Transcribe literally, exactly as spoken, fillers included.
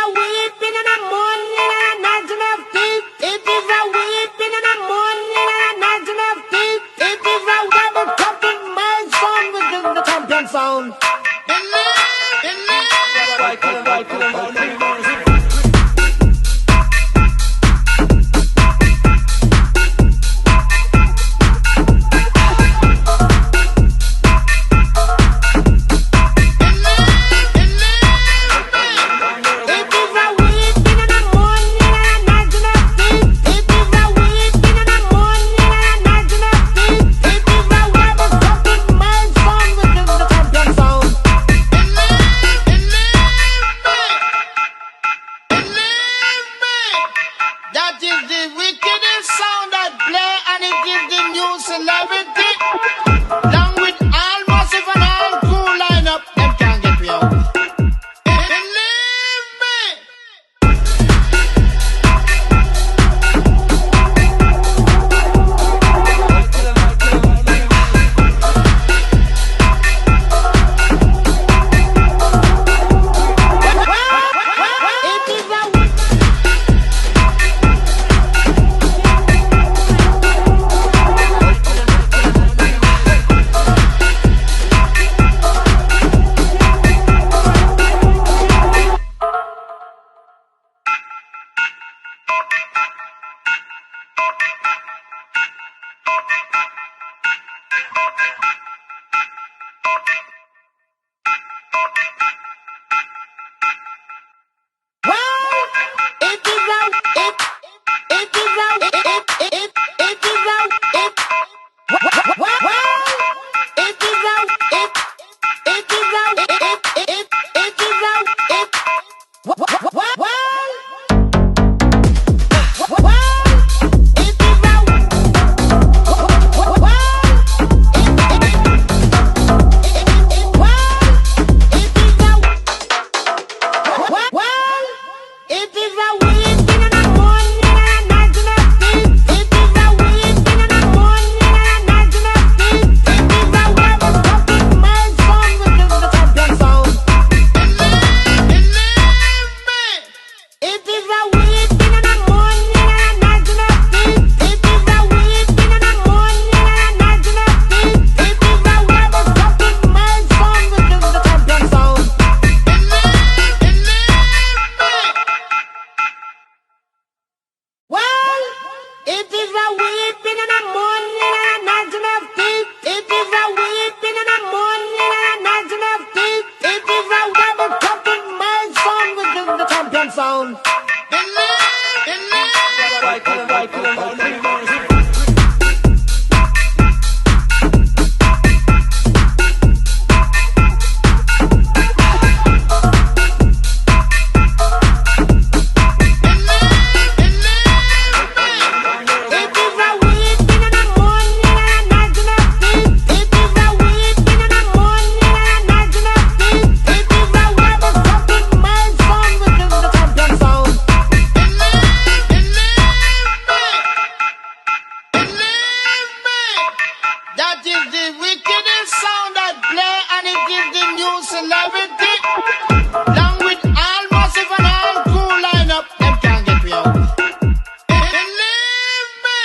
Weeping and a moaning and a gnashing of teeth. It is a weeping and a moaning and a gnashing of teeth. It is a double cupping my son, which is the champion sound. Believe, believe. That is the wickedest sound that play, and it is the new celebrity. Along with all massive and all cool lineup, them can't get me out. Believe me. That is the wickedest sound that play, and it is the new celebrity. Along with all massive and all cool lineup, them can't get me out. Believe me.